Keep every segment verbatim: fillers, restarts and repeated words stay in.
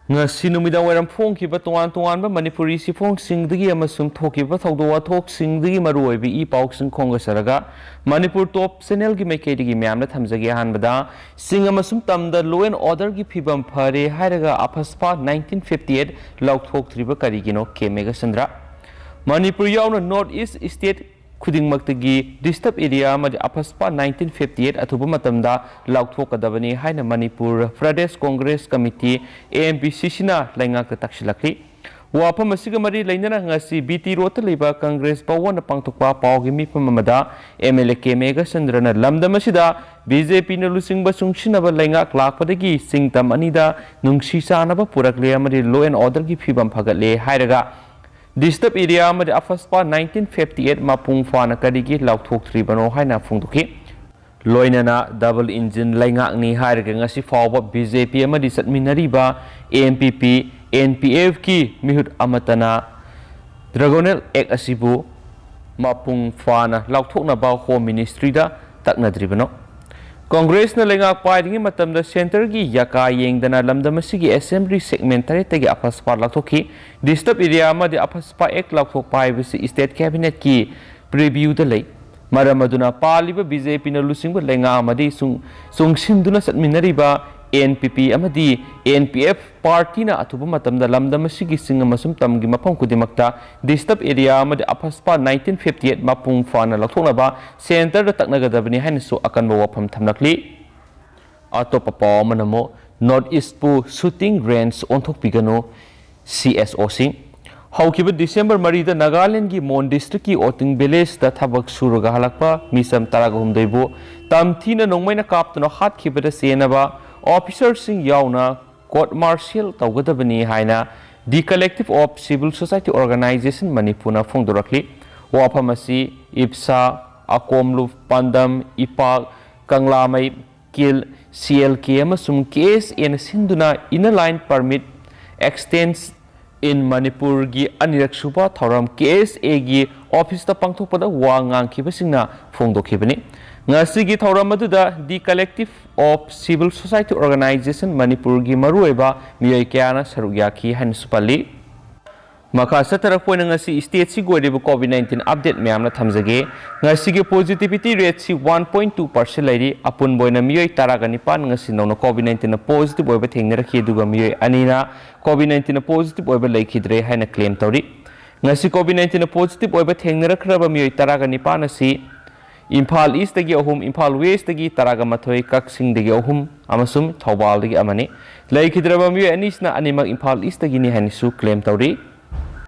ꯉꯁꯤ ꯅꯨꯃꯤꯗꯥꯡ ꯋꯥꯏꯔꯝ ꯐꯣꯡꯈꯤꯕ ꯇꯣꯉꯥꯟ ꯇꯣꯉꯥꯟꯕ ꯃꯅꯤꯄꯨꯔꯤ ꯆꯦꯐꯣꯡꯁꯤꯡꯗꯒꯤ ꯑꯃꯁꯨꯡ ꯊꯣꯛꯈꯤꯕ ꯊꯧꯗꯣꯛ ꯋꯥꯊꯣꯛꯁꯤꯡꯗꯒꯤ ꯃꯔꯨꯑꯣꯏꯕ ꯏ ꯄꯥꯎꯁꯤꯡ ꯈꯣꯝꯒꯠꯆꯔꯒ, ꯃꯅꯤꯄꯨꯔ ꯇꯣꯞ ꯆꯦꯅꯦꯜꯒꯤ ꯃꯥꯏꯀꯩꯗꯒꯤ ꯃꯌꯥꯝꯅ ꯊꯝꯖꯒꯦ꯫ ꯑꯍꯥꯟꯕꯗ, ꯆꯤꯡ ꯑꯃꯁꯨꯡ ꯇꯝꯗ law and order ꯒꯤ ꯐꯤꯕꯝ ꯐꯔꯦ ꯍꯥꯏꯔꯒ ꯑꯐꯁꯄꯥ nineteen fifty eight ꯂꯥꯎꯊꯣꯛꯇ꯭ꯔꯤꯕ ꯀꯔꯤꯒꯤꯅꯣ? ꯀꯦ ꯃꯦꯘꯆꯟꯗ꯭ꯔ꯫ ꯃꯅꯤꯄꯨꯔ ꯌꯥꯎꯅ North East state ꯈꯨꯗꯤꯡꯃꯛꯇꯒꯤ disturb area ꯑꯃꯗꯤ ꯑꯐꯁꯄꯥ nineteen fifty eight ꯑꯊꯨꯕ ꯃꯇꯝꯗ ꯂꯥꯎꯊꯣꯛꯀꯗꯕꯅꯤ ꯍꯥꯏꯅ Manipur Pradesh Congress committee, A M P C C ꯅ ꯂꯩꯉꯥꯛꯇ ꯇꯛꯁꯤꯜꯂꯛꯂꯤ꯫ ꯋꯥꯐꯝ ꯑꯁꯤꯒ ꯃꯔꯤ ꯂꯩꯅꯅ ꯉꯁꯤ B T Road ꯇ ꯂꯩꯕ ꯀꯪꯒ꯭ꯔꯦꯁ ꯚꯋꯟꯗ ꯄꯥꯡꯊꯣꯛꯄ ꯄꯥꯎꯒꯤ ꯃꯤꯐꯝ ꯑꯃꯗ M L A ꯀꯦ ꯃꯦꯘꯆꯟꯗ꯭ꯔꯅ ꯂꯝꯗꯝ ꯑꯁꯤꯗ B J P ꯅ ꯂꯨꯆꯤꯡꯕ ꯆꯨꯡꯁꯤꯟꯅꯕ ꯂꯩꯉꯥꯛ ꯂꯥꯛꯄꯗꯒꯤ ꯆꯤꯡ ꯇꯝ ꯑꯅꯤꯗ ꯅꯨꯡꯁꯤ ꯆꯥꯟꯅꯕ ꯄꯨꯔꯛꯂꯦ ꯑꯃꯗꯤ law and order ꯒꯤ ꯐꯤꯕꯝ ꯐꯒꯠꯂꯦ ꯍꯥꯏꯔꯒ, disturb area ꯑꯃꯗꯤ ꯑꯐꯁꯄꯥ nineteen fifty eight ꯃꯄꯨꯡ ꯐꯥꯅ ꯀꯔꯤꯒꯤ ꯂꯥꯎꯊꯣꯛꯇ꯭ꯔꯤꯕꯅꯣ ꯍꯥꯏꯅ ꯐꯣꯡꯗꯣꯛꯈꯤ꯫ ꯂꯣꯏꯅꯅ double engine ꯂꯩꯉꯥꯛꯅꯤ ꯍꯥꯏꯔꯒ ꯉꯁꯤ ꯐꯥꯎꯕ B J P ꯑꯃꯗꯤ ꯆꯠꯃꯤꯟꯅꯔꯤꯕ N P P, N P F ꯀꯤ ꯃꯤꯍꯨꯠ ꯑꯃꯠꯇꯅ Tribunal Act ꯑꯁꯤꯕꯨ ꯃꯄꯨꯡ ꯐꯥꯅ ꯂꯥꯎꯊꯣꯛꯅꯕ Home Ministry ꯗ ꯇꯛꯅꯗ꯭ꯔꯤꯕꯅꯣ? ꯀꯣꯡꯒ꯭ꯔꯦꯁꯅ ꯂꯩꯉꯥꯛ ꯄꯥꯏꯔꯤꯉꯩ ꯃꯇꯝꯗ centre ꯒꯤ ꯌꯥꯀꯥ ꯌꯦꯡꯗꯅ ꯂꯝꯗꯝ ꯑꯁꯤꯒꯤ assembly segment ꯇꯔꯦꯠꯇꯒꯤ ꯑꯐꯁꯄꯥ ꯂꯥꯎꯊꯣꯛꯈꯤ꯫ Disturb area ꯑꯃꯗꯤ ꯑꯐꯁꯄꯥ Act ꯂꯥꯎꯊꯣꯛꯄ ꯍꯥꯏꯕꯁꯤ state cabinet ꯀꯤ purview ꯗ ꯂꯩ꯫ ꯃꯔꯝ ꯑꯗꯨꯅ ꯄꯥꯜꯂꯤꯕ B J P ꯅ ꯂꯨꯆꯤꯡꯕ ꯂꯩꯉꯥꯛ ꯑꯃꯗꯤ ꯆꯨꯡ-, ꯆꯨꯡꯁꯤꯟꯗꯨꯅ ꯆꯠꯃꯤꯟꯅꯔꯤꯕ N P P ꯑꯃꯗꯤ N P F party ꯅ ꯑꯊꯨꯕ ꯃꯇꯝꯗ ꯂꯝꯗꯝ ꯑꯁꯤꯒꯤ ꯆꯤꯡ ꯑꯃꯁꯨꯡ ꯇꯝꯒꯤ ꯃꯐꯝ ꯈꯨꯗꯤꯡꯃꯛꯇ disturb area ꯑꯃꯗꯤ ꯑꯐꯁꯄꯥ nineteen fifty eight ꯃꯄꯨꯡ ꯐꯥꯅ ꯂꯧꯊꯣꯛꯅꯕ centre ꯗ ꯇꯛꯅꯒꯗꯕꯅꯤ ꯍꯥꯏꯅꯁꯨ ꯑꯀꯟꯕ ꯋꯥꯐꯝ ꯊꯝꯂꯛꯂꯤ꯫ ꯑꯇꯣꯞꯄ ꯄꯥꯎ ꯑꯃꯅ ꯑꯃꯨꯛ North East ꯄꯨ shooting range ꯑꯣꯟꯊꯣꯛꯄꯤꯒꯅꯨ, C S O ꯁꯤꯡ꯫ ꯍꯧꯈꯤꯕ December ꯃꯔꯤꯗ ꯅꯥꯒꯥꯂꯦꯟꯗꯒꯤ ꯃꯣꯟ district ꯀꯤ ꯑꯣꯇꯤꯡ village ꯇ ꯊꯕꯛ ꯁꯨꯔꯒ ꯍꯜꯂꯛꯄ ꯃꯤꯆꯝ ꯇꯔꯥꯒ ꯍꯨꯝꯗꯣꯏꯕꯨ ꯇꯝꯊꯤꯅ ꯅꯣꯡꯃꯩꯅ ꯀꯥꯞꯇꯨꯅ ꯍꯥꯠꯈꯤꯕꯗ ꯆꯦꯟꯅꯕ officer ꯁꯤꯡ ꯌꯥꯎꯅ court martial ꯇꯧꯒꯗꯕꯅꯤ ꯍꯥꯏꯅ The Collective of Civil Society Organisation ꯃꯅꯤꯄꯨꯔꯅ ꯐꯣꯡꯗꯣꯔꯛꯂꯤ꯫ ꯋꯥꯐꯝ ꯑꯁꯤ ꯏꯞꯁꯥ, ꯑꯀꯣꯝꯂꯨꯞ, ꯄꯥꯟꯗꯝ, ꯏꯄꯥꯛ, ꯀꯪꯂꯥꯃꯩ, ꯀꯤꯜ, C L K ꯑꯃꯁꯨꯡ K S A ꯅ ꯁꯤꯟꯗꯨꯅ Inner Line Permit Extension in Manipur ꯒꯤ ꯑꯅꯤꯔꯛ ꯁꯨꯕ ꯊꯧꯔꯝ K S A ꯒꯤ office ꯇ ꯄꯥꯡꯊꯣꯛꯄꯗ ꯋꯥ ꯉꯥꯡꯈꯤꯕꯁꯤꯡꯅ ꯐꯣꯡꯗꯣꯛꯈꯤꯕꯅꯤ꯫ ꯉꯁꯤꯒꯤ ꯊꯧꯔꯝ ꯑꯗꯨꯗ The Collective of Civil Society Organization ꯃꯅꯤꯄꯨꯔꯒꯤ ꯃꯔꯨꯑꯣꯏꯕ ꯃꯤꯑꯣꯏ ꯀꯌꯥꯅ ꯁꯔꯨꯛ ꯌꯥꯈꯤ ꯍꯥꯏꯅꯁꯨ ꯄꯜꯂꯤ꯫ ꯃꯈꯥ ꯆꯠꯊꯔꯛꯄ ꯑꯣꯏꯅ ꯉꯁꯤ stateꯁꯤꯒꯤ ꯑꯣꯏꯔꯤꯕ COVID nineteen update ꯃꯌꯥꯝꯅ ꯊꯝꯖꯒꯦ꯫ ꯉꯁꯤꯒꯤ positivity rateꯁꯤ one point two percent ꯂꯩꯔꯤ꯫ ꯑꯄꯨꯟꯕ ꯑꯣꯏꯅ ꯃꯤꯑꯣꯏ ꯇꯔꯥꯒ ꯅꯤꯄꯥꯟ ꯉꯁꯤ ꯅꯧꯅ COVID nineteenꯅ positive ꯑꯣꯏꯕ ꯊꯦꯡꯅꯔꯛꯈꯤ, ꯑꯗꯨꯒ ꯃꯤꯑꯣꯏ ꯑꯅꯤꯅ COVID nineteenꯅ positive ꯑꯣꯏꯕ ꯂꯩꯈꯤꯗ꯭ꯔꯦ ꯍꯥꯏꯅ claim ꯇꯧꯔꯤ꯫ ꯉꯁꯤ COVID nineteenꯅ positive ꯑꯣꯏꯕ ꯊꯦꯡꯅꯔꯛꯈ꯭ꯔꯕ ꯃꯤꯑꯣꯏ ꯇꯔꯥꯒ ꯅꯤꯄꯥꯟ ꯑꯁꯤ ꯏꯝꯐꯥꯜ Eastꯇꯒꯤ ꯑꯍꯨꯝ, ꯏꯝꯐꯥꯜ Westꯇꯒꯤ ꯇꯔꯥꯒ ꯃꯥꯊꯣꯏ, ꯀꯛꯆꯤꯡꯗꯒꯤ ꯑꯍꯨꯝ ꯑꯃꯁꯨꯡ ꯊꯧꯕꯥꯜꯗꯒꯤ ꯑꯃꯅꯤ꯫ ꯂꯩꯈꯤꯗ꯭ꯔꯕ ꯃꯤꯑꯣꯏ ꯑꯅꯤꯁꯤꯅ ꯑꯅꯤꯃꯛ ꯏꯝꯐꯥꯜ Eastꯇꯒꯤꯅꯤ ꯍꯥꯏꯅꯁꯨ claim ꯇꯧꯔꯤ꯫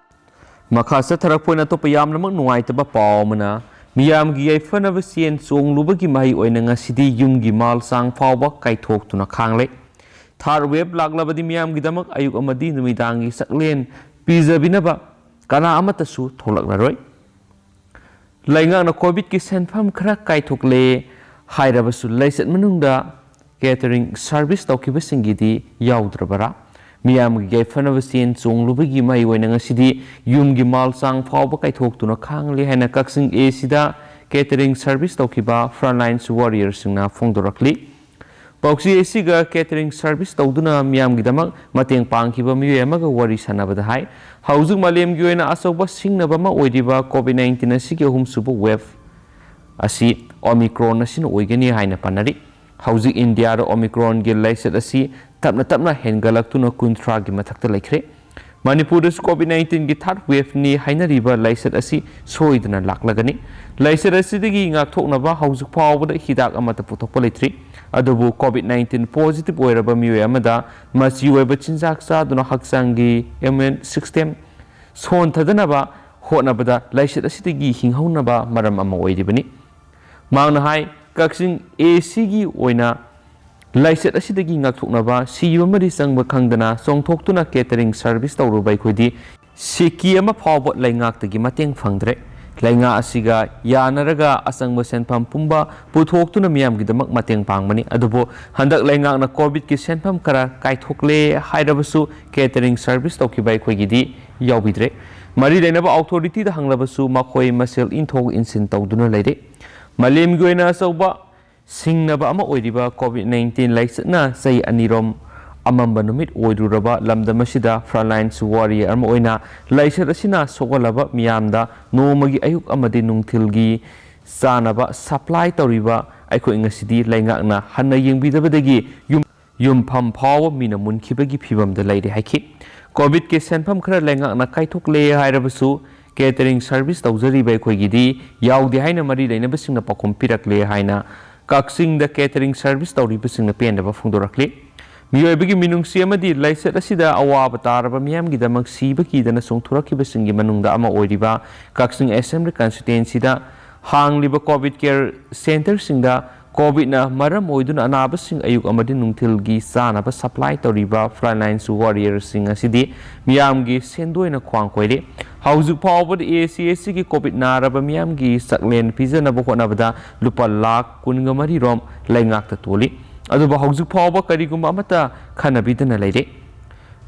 ꯃꯈꯥ ꯆꯠꯊꯔꯛꯄ ꯑꯣꯏꯅ ꯑꯇꯣꯞꯄ ꯌꯥꯝꯅꯃꯛ ꯅꯨꯡꯉꯥꯏꯇꯕ ꯄꯥꯎ ꯑꯃꯅ, ꯃꯤꯌꯥꯝꯒꯤ ꯌꯥꯏꯐꯅꯕ ꯁꯦꯟ ꯆꯣꯡꯂꯨꯕꯒꯤ ꯃꯍꯩ ꯑꯣꯏꯅ ꯉꯁꯤꯗꯤ ꯌꯨꯝꯒꯤ ꯃꯥꯜ ꯆꯥꯡ ꯐꯥꯎꯕ ꯀꯥꯏꯊꯣꯛꯇꯨꯅ ꯈꯥꯡꯂꯦ꯫ Third wave ꯂꯥꯛꯂꯕꯗꯤ ꯃꯤꯌꯥꯝꯒꯤꯗꯃꯛ ꯑꯌꯨꯛ ꯑꯃꯗꯤ ꯅꯨꯃꯤꯗꯥꯡꯒꯤ ꯆꯥꯛꯂꯦꯟ ꯄꯤꯖꯕꯤꯅꯕ ꯀꯅꯥ ꯑꯃꯠꯇꯁꯨ ꯊꯣꯛꯂꯛꯂꯔꯣꯏ꯫ ꯂꯩꯉꯥꯛꯅ COVIDꯀꯤ ꯁꯦꯟꯐꯝ ꯈꯔ ꯀꯥꯏꯊꯣꯛꯂꯦ ꯍꯥꯏꯔꯕꯁꯨ ꯂꯥꯏꯆꯠ ꯃꯅꯨꯡꯗ catering service ꯇꯧꯈꯤꯕꯁꯤꯡꯒꯤꯗꯤ ꯌꯥꯎꯗ꯭ꯔꯕꯔꯥ? ꯃꯤꯌꯥꯝꯒꯤ ꯌꯥꯏꯐꯅꯕ ꯁꯦꯟ ꯆꯣꯡꯂꯨꯕꯒꯤ ꯃꯍꯩ ꯑꯣꯏꯅ ꯉꯁꯤꯗꯤ ꯌꯨꯝꯒꯤ ꯃꯥꯜ ꯆꯥꯡ ꯐꯥꯎꯕ ꯀꯥꯏꯊꯣꯛꯇꯨꯅ ꯈꯥꯡꯂꯦ ꯍꯥꯏꯅ ꯀꯛꯆꯤꯡ ACꯗ catering service ꯇꯧꯈꯤꯕ frontline warriorꯁꯤꯡꯅ ꯐꯣꯡꯗꯣꯔꯛꯂꯤ꯫ ꯄꯥꯎꯆꯦ ꯑꯁꯤꯒ catering service ꯇꯧꯗꯨꯅ ꯃꯤꯌꯥꯝꯒꯤꯗꯃꯛ ꯃꯇꯦꯡ ꯄꯥꯡꯈꯤꯕ ꯃꯤꯑꯣꯏ ꯑꯃꯒ ꯋꯥꯔꯤ ꯁꯥꯟꯅꯕꯗ ꯍꯥꯏ, ꯍꯧꯖꯤꯛ ꯃꯥꯂꯦꯝꯒꯤ ꯑꯣꯏꯅ ꯑꯆꯧꯕ ꯁꯤꯡꯅꯕ ꯑꯃ ꯑꯣꯏꯔꯤꯕ COVID nineteen ꯑꯁꯤꯒꯤ ꯑꯍꯨꯝꯁꯨꯕ wave ꯑꯁꯤ Omicron ꯑꯁꯤꯅ ꯑꯣꯏꯒꯅꯤ ꯍꯥꯏꯅ ꯄꯥꯅꯔꯤ꯫ ꯍꯧꯖꯤꯛ ꯏꯟꯗꯤꯌꯥꯗ Omicronꯒꯤ ꯂꯥꯏꯆꯠ ꯑꯁꯤ ꯇꯞꯅ ꯇꯞꯅ ꯍꯦꯟꯒꯠꯂꯛꯇꯨꯅ ꯀꯨꯟꯊ꯭ꯔꯥꯒꯤ ꯃꯊꯛꯇ ꯂꯩꯈ꯭ꯔꯦ꯫ ꯃꯅꯤꯄꯨꯔꯗꯁꯨ COVID nineteenꯒꯤ third waveꯅꯤ ꯍꯥꯏꯅꯔꯤꯕ ꯂꯥꯏꯆꯠ ꯑꯁꯤ ꯁꯣꯏꯗꯅ ꯂꯥꯛꯂꯒꯅꯤ꯫ ꯂꯥꯏꯆꯠ ꯑꯁꯤꯗꯒꯤ ꯉꯥꯛꯊꯣꯛꯅꯕ ꯍꯧꯖꯤꯛ ꯐꯥꯎꯕꯗ ꯍꯤꯗꯥꯛ ꯑꯃꯠꯇ ꯄꯨꯊꯣꯛꯄ ꯂꯩꯇ꯭ꯔꯤ꯫ ꯑꯗꯨꯕꯨ COVID nineteen positive ꯑꯣꯏꯔꯕ ꯃꯤꯑꯣꯏ ꯑꯃꯗ ꯃꯆꯤ ꯑꯣꯏꯕ ꯆꯤꯟꯖꯥꯛ ꯆꯥꯗꯨꯅ ꯍꯛꯆꯥꯡꯒꯤ immune system ꯁꯣꯟꯊꯗꯅꯕ ꯍꯣꯠꯅꯕꯗ ꯂꯥꯏꯆꯠ ꯑꯁꯤꯗꯒꯤ ꯍꯤꯡꯍꯧꯅꯕ ꯃꯔꯝ ꯑꯃ ꯑꯣꯏꯔꯤꯕꯅꯤ꯫ ꯃꯍꯥꯛꯅ ꯍꯥꯏ, ꯀꯛꯆꯤꯡ ACꯒꯤ ꯑꯣꯏꯅ ꯂꯥꯏꯆꯠ ꯑꯁꯤꯗꯒꯤ ꯉꯥꯛꯊꯣꯛꯅꯕ ꯁꯤꯕ ꯑꯃꯗꯤ ꯆꯪꯕ ꯈꯪꯗꯅ ꯆꯣꯡꯊꯣꯛꯇꯨꯅ catering service ꯇꯧꯔꯨꯕ ꯑꯩꯈꯣꯏꯗꯤ ꯁꯤꯀꯤ ꯑꯃ ꯐꯥꯎꯕ ꯂꯩꯉꯥꯛꯇꯒꯤ ꯃꯇꯦꯡ ꯐꯪꯗ꯭ꯔꯦ꯫ ꯂꯩꯉꯥꯛ ꯑꯁꯤꯒ ꯌꯥꯅꯔꯒ ꯑꯆꯪꯕ ꯁꯦꯟꯐꯝ ꯄꯨꯝꯕ ꯄꯨꯊꯣꯛꯇꯨꯅ ꯃꯤꯌꯥꯝꯒꯤꯗꯃꯛ ꯃꯇꯦꯡ ꯄꯥꯡꯕꯅꯤ꯫ ꯑꯗꯨꯕꯨ ꯍꯟꯗꯛ ꯂꯩꯉꯥꯛꯅ COVIDꯀꯤ ꯁꯦꯟꯐꯝ ꯈꯔ ꯀꯥꯏꯊꯣꯛꯂꯦ ꯍꯥꯏꯔꯕꯁꯨ catering service ꯇꯧꯈꯤꯕ ꯑꯩꯈꯣꯏꯒꯤꯗꯤ ꯌꯥꯎꯕꯤꯗ꯭ꯔꯦ꯫ ꯃꯔꯤ ꯂꯩꯅꯕ authorityꯗ ꯍꯪꯂꯕꯁꯨ ꯃꯈꯣꯏ ꯃꯁꯦꯜ ꯏꯟꯊꯣꯛ ꯏꯟꯁꯤꯟ ꯇꯧꯗꯨꯅ ꯂꯩꯔꯦ꯫ ꯃꯥꯂꯦꯝꯒꯤ ꯑꯣꯏꯅ ꯑꯆꯧꯕ ꯁꯤꯡꯅꯕ ꯑꯃ ꯑꯣꯏꯔꯤꯕ ꯀꯣꯚꯤꯗ ꯅꯥꯏꯟꯇꯤꯟ ꯂꯥꯏꯆꯠꯅ ꯆꯍꯤ ꯑꯅꯤꯔꯣꯝ ꯑꯃꯝꯕ ꯅꯨꯃꯤꯠ ꯑꯣꯏꯔꯨꯔꯕ ꯂꯝꯗꯝ ꯑꯁꯤꯗ frontline warrior ꯑꯃ ꯑꯣꯏꯅ ꯂꯥꯏꯆꯠ ꯑꯁꯤꯅ ꯁꯣꯛꯍꯜꯂꯕ ꯃꯤꯌꯥꯝꯗ ꯅꯣꯡꯃꯒꯤ ꯑꯌꯨꯛ ꯑꯃꯗꯤ ꯅꯨꯡꯊꯤꯜꯒꯤ ꯆꯥꯅꯕ supply ꯇꯧꯔꯤꯕ ꯑꯩꯈꯣꯏ ꯉꯁꯤꯗꯤ ꯂꯩꯉꯥꯛꯅ ꯍꯟꯅ ꯌꯦꯡꯕꯤꯗꯕꯗꯒꯤ ꯌꯨꯝ ꯌꯨꯝꯐꯝ ꯐꯥꯎꯕ ꯃꯤꯅ ꯃꯨꯟꯈꯤꯕꯒꯤ ꯐꯤꯚꯝꯗ ꯂꯩꯔꯦ ꯍꯥꯏꯈꯤ꯫ ꯀꯣꯚꯤꯗꯀꯤ ꯁꯦꯟꯐꯝ ꯈꯔ ꯂꯩꯉꯥꯛꯅ ꯀꯥꯏꯊꯣꯛꯂꯦ ꯍꯥꯏꯔꯕꯁꯨ catering service ꯇꯧꯖꯔꯤꯕ ꯑꯩꯈꯣꯏꯒꯤꯗꯤ ꯌꯥꯎꯗꯦ ꯍꯥꯏꯅ ꯃꯔꯤ ꯂꯩꯅꯕꯁꯤꯡꯅ ꯄꯥꯎꯈꯨꯝ ꯄꯤꯔꯛꯂꯦ ꯍꯥꯏꯅ ꯀꯛꯆꯤꯡꯗ catering service ꯇꯧꯔꯤꯕꯁꯤꯡꯅ ꯄꯦꯟꯗꯕ ꯐꯣꯡꯗꯣꯔꯛꯂꯤ꯫ ꯃꯤꯑꯣꯏꯕꯒꯤ ꯃꯤꯅꯨꯡꯁꯤ ꯑꯃꯗꯤ ꯂꯥꯏꯆꯠ ꯑꯁꯤꯗ ꯑꯋꯥꯕ ꯇꯥꯔꯕ ꯃꯤꯌꯥꯝꯒꯤꯗꯃꯛ ꯁꯤꯕ ꯀꯤꯗꯅ ꯆꯣꯡꯊꯣꯔꯛꯈꯤꯕꯁꯤꯡꯒꯤ ꯃꯅꯨꯡꯗ ꯑꯃ ꯑꯣꯏꯔꯤꯕ ꯀꯛꯆꯤꯡ Assembly Constituencyꯗ ꯍꯥꯡꯂꯤꯕ ꯀꯣꯚꯤꯗ care centreꯁꯤꯡꯗ ꯀꯣꯚꯤꯗꯅ ꯃꯔꯝ ꯑꯣꯏꯗꯨꯅ ꯑꯅꯥꯕꯁꯤꯡ ꯑꯌꯨꯛ ꯑꯃꯗꯤ ꯅꯨꯡꯊꯤꯜꯒꯤ ꯆꯥꯅꯕ supply ꯇꯧꯔꯤꯕ frontline warriorꯁꯤꯡ ꯑꯁꯤꯗꯤ ꯃꯤꯌꯥꯝꯒꯤ ꯁꯦꯟꯗꯣꯏꯅ ꯈ꯭ꯋꯥꯡ ꯀꯣꯏꯔꯦ꯫ ꯍꯧꯖꯤꯛ ꯐꯥꯎꯕꯗ ACSCꯒꯤ ꯀꯣꯚꯤꯗ ꯅꯥꯔꯕ ꯃꯤꯌꯥꯝꯒꯤ ꯆꯥꯛꯂꯦꯟ ꯄꯤꯖꯅꯕ ꯍꯣꯠꯅꯕꯗ ꯂꯨꯄꯥ ꯂꯥꯈ ꯀꯨꯟꯒ ꯃꯔꯤ ꯔꯣꯝ ꯂꯩꯉꯥꯛꯇ ꯇꯣꯜꯂꯤ꯫ ꯑꯗꯨꯕꯨ ꯍꯧꯖꯤꯛ ꯐꯥꯎꯕ ꯀꯔꯤꯒꯨꯝꯕ ꯑꯃꯠꯇ ꯈꯟꯅꯕꯤꯗꯅ ꯂꯩꯔꯦ꯫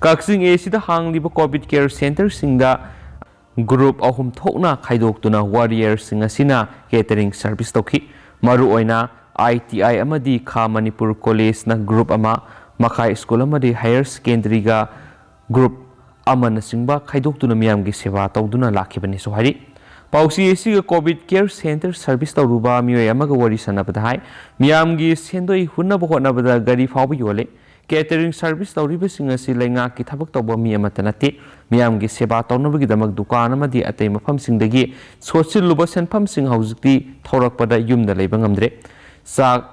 ꯀꯛꯆꯤꯡ ACꯗ ꯍꯥꯡꯂꯤꯕ ꯀꯣꯚꯤꯗ care centreꯁꯤꯡꯗ group ꯑꯍꯨꯝ ꯊꯣꯛꯅ ꯈꯥꯏꯗꯣꯛꯇꯨꯅ warriorꯁꯤꯡ ꯑꯁꯤꯅ catering service ꯇꯧꯈꯤ꯫ ꯃꯔꯨꯑꯣꯏꯅ ITI ꯑꯃꯗꯤ ꯈꯥ ꯃꯅꯤꯄꯨꯔ ꯀꯣꯂꯦꯖꯅ group ꯑꯃ, ꯃꯈꯥ ꯁ꯭ꯀꯨꯜ ꯑꯃꯗꯤ higher secondaryꯒ group ꯑꯃꯅꯆꯤꯡꯕ ꯈꯥꯏꯗꯣꯛꯇꯨꯅ ꯃꯤꯌꯥꯝꯒꯤ ꯁꯦꯕꯥ ꯇꯧꯗꯨꯅ ꯂꯥꯛꯈꯤꯕꯅꯤꯁꯨ ꯍꯥꯏꯔꯤ꯫ ꯄꯥꯎꯆꯦ ꯑꯁꯤꯒ ꯀꯣꯚꯤꯗ care centre service ꯇꯧꯔꯨꯕ ꯃꯤꯑꯣꯏ ꯑꯃꯒ ꯋꯥꯔꯤ ꯁꯥꯟꯅꯕꯗ ꯍꯥꯏ, ꯃꯤꯌꯥꯝꯒꯤ ꯁꯦꯟꯗꯣꯏ ꯍꯨꯟꯅꯕ ꯍꯣꯠꯅꯕꯗ ꯒꯥꯔꯤ ꯐꯥꯎꯕ ꯌꯣꯜꯂꯦ꯫ Catering service ꯇꯧꯔꯤꯕꯁꯤꯡ ꯑꯁꯤ ꯂꯩꯉꯥꯛꯀꯤ ꯊꯕꯛ ꯇꯧꯕ ꯃꯤ ꯑꯃꯠꯇ ꯅꯠꯇꯦ꯫ ꯃꯤꯌꯥꯝꯒꯤ ꯁꯦꯕꯥ ꯇꯧꯅꯕꯒꯤꯗꯃꯛ ꯗꯨꯀꯥꯟ ꯑꯃꯗꯤ ꯑꯇꯩ ꯃꯐꯝꯁꯤꯡꯗꯒꯤ ꯁꯣꯠꯆꯤꯜꯂꯨꯕ ꯁꯦꯟꯐꯝꯁꯤꯡ ꯍꯧꯖꯤꯛꯇꯤ ꯊꯧꯔꯛꯄꯗ ꯌꯨꯝꯗ ꯂꯩꯕ ꯉꯝꯗ꯭ꯔꯦ꯫ ꯆꯥꯛ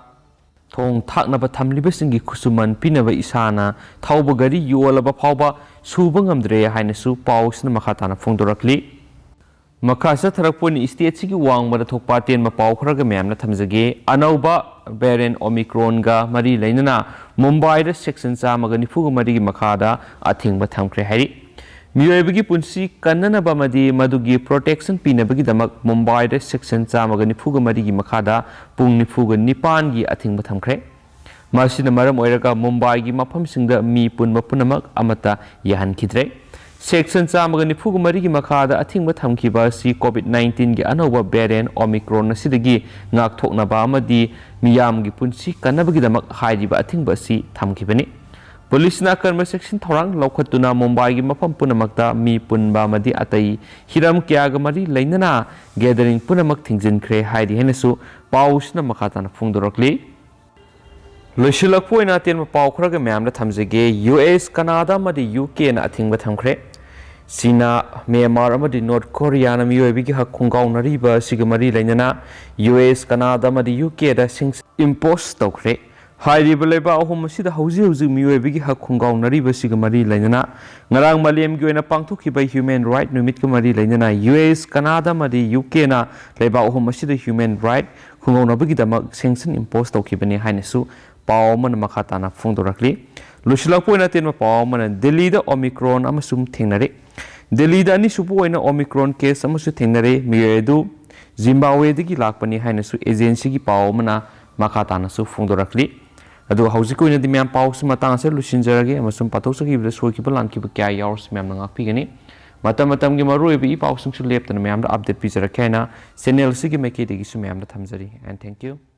ꯊꯣꯡ ꯊꯥꯛꯅꯕ ꯊꯝꯂꯤꯕꯁꯤꯡꯒꯤ ꯈꯨꯠꯁꯨꯃꯟ ꯄꯤꯅꯕ ꯏꯁꯥꯅ ꯊꯧꯕ ꯒꯥꯔꯤ ꯌꯣꯜꯂꯕ ꯐꯥꯎꯕ ꯁꯨꯕ ꯉꯝꯗ꯭ꯔꯦ ꯍꯥꯏꯅꯁꯨ ꯄꯥꯎꯁꯤꯅ ꯃꯈꯥ ꯇꯥꯅ ꯐꯣꯡꯗꯣꯔꯛꯂꯤ꯫ ꯃꯈꯥ ꯆꯠꯊꯔꯛꯄ ꯑꯣꯏꯅ stateꯁꯤꯒꯤ ꯋꯥꯡꯃꯗ ꯊꯣꯛꯄ ꯑꯇꯦꯟꯕ ꯄꯥꯎ ꯈꯔꯒ ꯃꯌꯥꯝꯅ ꯊꯝꯖꯒꯦ꯫ ꯑꯅꯧꯕ variant Omicronꯒ ꯃꯔꯤ ꯂꯩꯅꯅ ꯃꯨꯝꯕꯥꯏꯗ section ꯆꯥꯝꯃꯒ ꯅꯤꯐꯨꯒ ꯃꯔꯤꯒꯤ ꯃꯈꯥꯗ ꯑꯊꯤꯡꯕ ꯊꯝꯈ꯭ꯔꯦ ꯍꯥꯏꯔꯤ꯫ ꯃꯤꯑꯣꯏꯕꯒꯤ ꯄꯨꯟꯁꯤ ꯀꯟꯅꯅꯕ ꯑꯃꯗꯤ ꯃꯗꯨꯒꯤ protection ꯄꯤꯅꯕꯒꯤꯗꯃꯛ ꯃꯨꯝꯕꯥꯏꯗ section ꯆꯥꯝꯃꯒ ꯅꯤꯐꯨꯒ ꯃꯔꯤꯒꯤ ꯃꯈꯥꯗ ꯄꯨꯡ ꯅꯤꯐꯨꯒ ꯅꯤꯄꯥꯟꯒꯤ ꯑꯊꯤꯡꯕ ꯊꯝꯈ꯭ꯔꯦ꯫ ꯃꯁꯤꯅ ꯃꯔꯝ ꯑꯣꯏꯔꯒ ꯃꯨꯝꯕꯥꯏꯒꯤ ꯃꯐꯝꯁꯤꯡꯗ ꯃꯤ ꯄꯨꯟꯕ ꯄꯨꯝꯅꯃꯛ ꯑꯃꯠꯇ ꯌꯥꯍꯟꯈꯤꯗ꯭ꯔꯦ꯫ Section ꯆꯥꯝꯃꯒ ꯅꯤꯐꯨꯒ ꯃꯔꯤꯒꯤ ꯃꯈꯥꯗ ꯑꯊꯤꯡꯕ ꯊꯝꯈꯤꯕ ꯑꯁꯤ COVID nineteen ꯒꯤ ꯑꯅꯧꯕ variant Omicron ꯑꯁꯤꯗꯒꯤ ꯉꯥꯛꯊꯣꯛꯅꯕ ꯑꯃꯗꯤ ꯃꯤꯌꯥꯝꯒꯤ ꯄꯨꯟꯁꯤ ꯀꯟꯅꯕꯒꯤꯗꯃꯛ ꯍꯥꯏꯔꯤꯕ ꯑꯊꯤꯡꯕ ꯑꯁꯤ ꯊꯝꯈꯤꯕꯅꯤ꯫ ꯄꯨꯂꯤꯁꯅ ꯑꯀꯟꯕ ꯆꯦꯛꯁꯤꯟ ꯊꯧꯔꯥꯡ ꯂꯧꯈꯠꯇꯨꯅ ꯃꯨꯝꯕꯥꯏꯒꯤ ꯃꯐꯝ ꯄꯨꯝꯅꯃꯛꯇ ꯃꯤ ꯄꯨꯟꯕ ꯑꯃꯗꯤ ꯑꯇꯩ ꯍꯤꯔꯝ ꯀꯌꯥꯒ ꯃꯔꯤ ꯂꯩꯅꯅ gathering ꯄꯨꯝꯅꯃꯛ ꯊꯤꯡꯖꯤꯟꯈ꯭ꯔꯦ ꯍꯥꯏꯔꯤ ꯍꯥꯏꯅꯁꯨ ꯄꯥꯎꯁꯤꯅ ꯃꯈꯥ ꯇꯥꯅ ꯐꯣꯡꯗꯣꯔꯛꯂꯤ꯫ ꯂꯣꯏꯁꯤꯜꯂꯛꯄ ꯑꯣꯏꯅ ꯑꯇꯦꯟꯕ ꯄꯥꯎ ꯈꯔꯒ ꯃꯌꯥꯝꯗ ꯊꯝꯖꯒꯦ꯫ ꯌꯨ ꯑꯦꯁ, ꯀꯅꯥꯗꯥ ꯑꯃꯗꯤ ꯌꯨ ꯀꯦꯅ ꯑꯊꯤꯡꯕ ꯊꯝꯈ꯭ꯔꯦ꯫ ꯆꯤꯅꯥ, ꯃ꯭ꯌꯥꯟꯃꯥꯔ ꯑꯃꯗꯤ ꯅꯣꯔꯠ ꯀꯣꯔꯤꯌꯥꯅ ꯃꯤꯑꯣꯏꯕꯒꯤ ꯍꯛ ꯈꯣꯡꯒꯥꯎꯅꯔꯤꯕ ꯑꯁꯤꯒ ꯃꯔꯤ ꯂꯩꯅꯅ ꯌꯨ ꯑꯦꯁ, ꯀꯅꯥꯗꯥ ꯑꯃꯗꯤ ꯌꯨ ꯀꯦꯗ ꯁꯦꯡꯁꯟ impose ꯇꯧꯈ꯭ꯔꯦ꯫ ꯍꯥꯏꯔꯤꯕ ꯂꯩꯕꯥꯛ ꯑꯍꯨꯝ ꯑꯁꯤꯗ ꯍꯧꯖꯤꯛ ꯍꯧꯖꯤꯛ ꯃꯤꯑꯣꯏꯕꯒꯤ ꯍꯛ ꯈꯣꯡꯒꯥꯎꯅꯔꯤꯕꯁꯤꯒ ꯃꯔꯤ ꯂꯩꯅꯅ ꯉꯔꯥꯡ ꯃꯥꯂꯦꯝꯒꯤ ꯑꯣꯏꯅ ꯄꯥꯡꯊꯣꯛꯈꯤꯕ Human Right ꯅꯨꯃꯤꯠꯀ ꯃꯔꯤ ꯂꯩꯅꯅ ꯌꯨ ꯑꯦꯁ, ꯀꯅꯥꯗꯥ ꯑꯃꯗꯤ ꯌꯨ ꯀꯦꯅ ꯂꯩꯕꯥꯛ ꯑꯍꯨꯝ ꯑꯁꯤꯗ Human Right ꯈꯨꯡꯒꯧꯅꯕꯒꯤꯗꯃꯛ ꯁꯦꯡꯁꯟ impose ꯇꯧꯈꯤꯕꯅꯤ ꯍꯥꯏꯅꯁꯨ ꯄꯥꯎ ꯑꯃꯅ ꯃꯈꯥ ꯇꯥꯅ ꯐꯣꯡꯗꯣꯔꯛꯂꯤ꯫ ꯂꯣꯏꯁꯤꯜꯂꯛꯄ ꯑꯣꯏꯅ ꯑꯇꯦꯟꯕ ꯄꯥꯎ ꯑꯃꯅ ꯗꯦꯜꯂꯤꯗ Omicron ꯑꯃꯁꯨ ꯊꯦꯡꯅꯔꯦ꯫ ꯗꯦꯜꯂꯤꯗ ꯑꯅꯤꯁꯨꯕ ꯑꯣꯏꯅ Omicron case ꯑꯃꯁꯨ ꯊꯦꯡꯅꯔꯦ꯫ ꯃꯤꯑꯣꯏ ꯑꯗꯨ ꯖꯤꯝꯕꯥꯕ꯭ꯋꯦꯗꯒꯤ ꯂꯥꯛꯄꯅꯤ ꯍꯥꯏꯅꯁꯨ agencyꯒꯤ ꯄꯥꯎ ꯑꯃꯅ ꯃꯈꯥ ꯇꯥꯅꯁꯨ ꯐꯣꯡꯗꯣꯔꯛꯂꯤ꯫ ꯑꯗꯨꯒ ꯍꯧꯖꯤꯛꯀꯤ ꯑꯣꯏꯅꯗꯤ ꯃꯌꯥꯝ ꯄꯥꯎꯁꯤ ꯃꯇꯥꯡ ꯑꯁꯤꯗ ꯂꯣꯏꯁꯤꯟꯖꯔꯒꯦ ꯑꯃꯁꯨꯡ ꯄꯥꯊꯣꯛꯆꯈꯤꯕꯗ ꯁꯣꯏꯈꯤꯕ ꯂꯥꯟꯈꯤꯕ ꯀꯌꯥ ꯌꯥꯎꯔꯁꯨ ꯃꯌꯥꯝꯅ ꯉꯥꯛꯄꯤꯒꯅꯤ꯫ ꯃꯇꯝ ꯃꯇꯝꯒꯤ ꯃꯔꯨꯑꯣꯏꯕ ꯏ ꯄꯥꯎꯁꯤꯡꯁꯨ ꯂꯦꯞꯇꯅ ꯃꯌꯥꯝꯗ update ꯄꯤꯖꯔꯛꯀꯦ ꯍꯥꯏꯅ channel ꯑꯁꯤꯒꯤ ꯃꯥꯏꯀꯩꯗꯒꯤꯁꯨ ꯃꯌꯥꯝꯗ ꯊꯝꯖꯔꯤ꯫ And thank you.